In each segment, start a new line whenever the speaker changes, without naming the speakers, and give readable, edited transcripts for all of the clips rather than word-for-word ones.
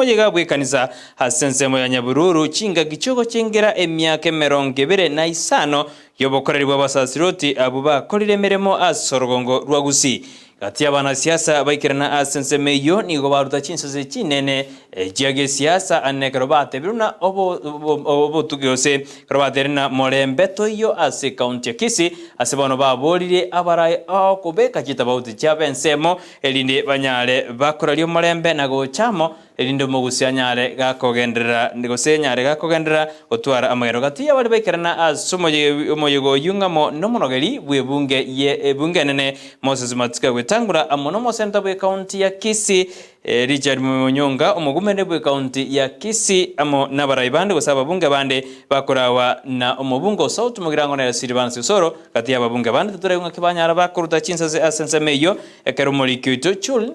omoyega bw'ekanisa ase ensemo ya Nyabururu chingaki chi'ogochengera emiaka 25 y'obokoreri bw'abasasiroti abwo bakorire emeremo ase orogongo rwa Gusii. Gati y'abanasiasa baikerana ase ensemo eyio nigo baruta chinsase chinene chia gesiasa ane ekero batebirwe na obotuki gose ekero batebirie na morembe toiyo ase ekaunti ya Kisii ase bono baboririe abaraai okobeka chitabauti chiabo ensemo erinde banyare bakoraria omorembe na gocha amo erinde omogusi anyare gakogenderera gose anyare gakogenderera gotwara amagero. Gati y'abaria baikerana ase omoyega oyio ng'amo nomonogeri bw'ebunge ye ebunge enene Moses Matsika Wetangula amo n'omoseneta bw'ekaunti ya Kisii Richard Munyonga omogumene bw'ekaunti ya Kisii amo nabarai bande gose ababunge bande bakorawa na omobunge o South Mugirango nere Silvanus Osoro gati y'ababunge bande titoraigwa ng'aki banyara bakoruta chinsase ase ensemo eyio ekero omoriki oito Chul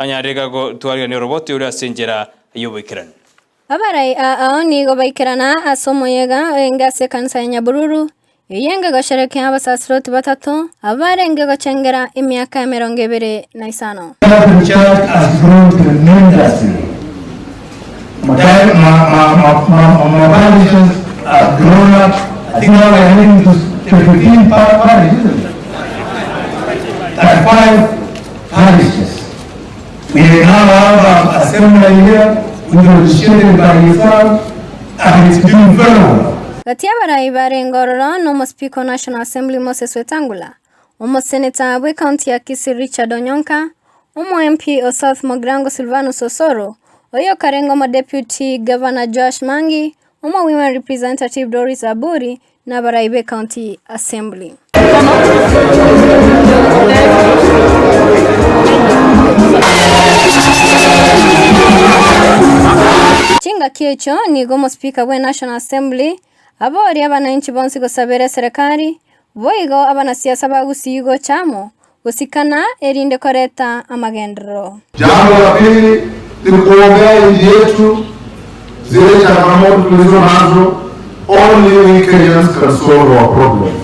Anyare gotwarigania oroboti oria ase enchera y'oboikeranu.
Abarai ao nigo baikerana ase omoyega orenge ase ekanisa ya Nyabururu, eyio enge gosherekea abasasiroti batato abwo barenge gochengera emiaka 25.
Catholic Church has grown tremendously. Ma, ma, ma, ma, ma, ma parishes have grown up. I think now we are heading to, to 15 parishes, isn't it? 35 parishes. We now have a seminary here, which was initiated by his son, and it's doing very well.
Gati y'abarai barenge ororo n'Omospika o National Assembly Moses Wetangula, Omoseneta bw'Ecounty ya Kisii Richard Onyonka, Omo MP o South Mugirango Silvanus Osoro, oyio okarenge Omodeputy Governor Joash Mangi, Omo Women Representative Doris Aburi, na abarai b'Ecounty Assembly. Chingaki echio nigo Omospeaker bwe National Assembly aboria abananchi bonsi gosabera eserekari, boigo abanasiasa ba Gusii gocha amo gosikana erinde koreta amagenderero.
Jambo la pili ni kuombea nchi yetu zile changamoto tulizo nazo, only we Kenyans can solve our problems.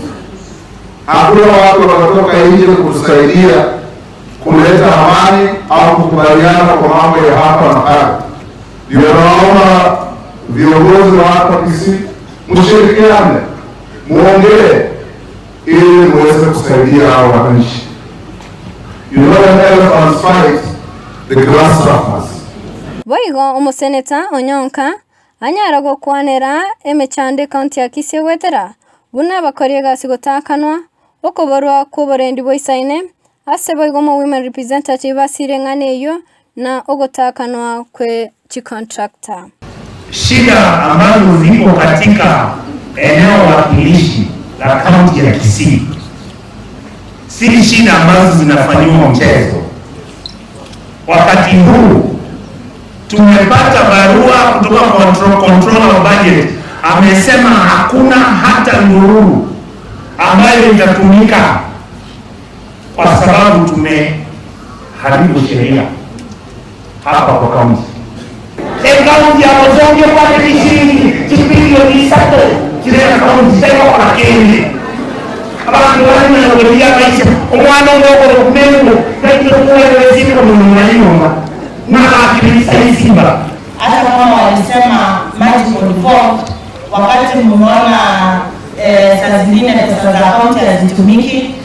Hakuna watu watatoka nje kutusaidia kuleta amani au kukubaliana kwa mambo ya hapa na pale. Ndio naona viongozi wa hapa Kisii mshirikiane, muongee ili muweze kusaidia hao wananchi. You know when elephants fight, the grass suffers.
Boigo omoseneta Onyonka anyare gokwanera emechando ekaunti ya Kisii goetera buna abakori egasi gotakanwa, okoborwa kw'oborendi boisaine, ase boigo omo women representative asire eng'ana eyio na ogotakanwa kwe chicontractor.
Shida ambazo ziko katika eneo wakilishi la kaunti ya Kisii si shida ambazo zinafanyiwa mchezo. Wakati huu tumepata barua kutoka control, controller of budget amesema hakuna hata ndururu ambayo itatumika kwa sababu tumeharibu sheria hapa kwa kaunti. Ekaunti ya Bosongo pale Kisii chipilio isato chire kaunti sema kwa kende abantu bali na kulia maisha omwana ondogo kumengo kaito kuwa ziko mu nyumba na akilisa isimba
hata kama walisema maji default, wakati mmeona eh, saa zingine pesa za kaunti hazitumiki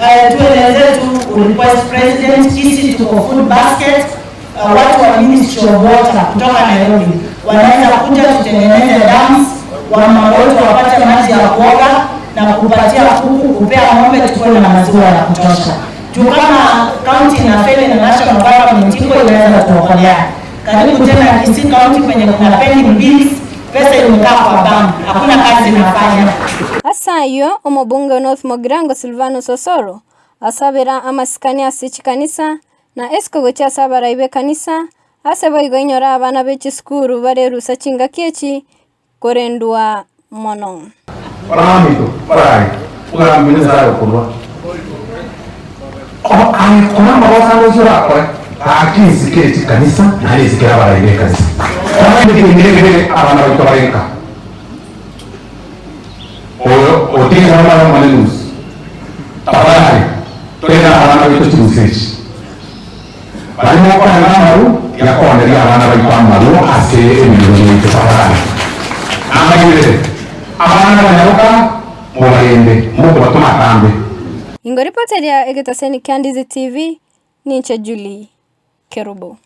eh, tueleze tu request president, Kisii tuko food basket. Uh, watu wa Ministry of Water kutoka Nairobi wanaweza kuja tutengeneze dams, wamama wote wapate maji ya kuoga na kupatia kuku, kupea ng'ombe, tukuwe na maziwa ya kutosha. Juu kama county inafeli na national government iko inaweza tuokolea. Karibu tena Kisii County kwenye kuna pending bills, pesa imekaa kwa bank, hakuna kazi inafanya.
Ase ayio, omobunge o North Mugirango Silvanus Osoro asabera amasikani ase chikanisa na esiko gochia ase abarai b'ekanisa, ase boigo inyore abana be chisukuru bare rusa chingaki echi korendwa mono.
Baramito barai ogambi Nyasaye okorwa aye kora amagoso ande onsi orakore gaki nsike chikanisa naende nsikere abarai b'ekanisa abana baito bare nka oyo otigire amare omonene nusu tafadhali torende abana baito chinusu echi baria mokoenga amaru tiga kooneria abana baito amarwa.
ebinyoro biaito tafadhali. Nambaigwete, abana abanyaroka mobarende, mokobatoma atambe.
Ingoripoteria egetaseni kia Ndizi TV, ninche Julie Kerubo.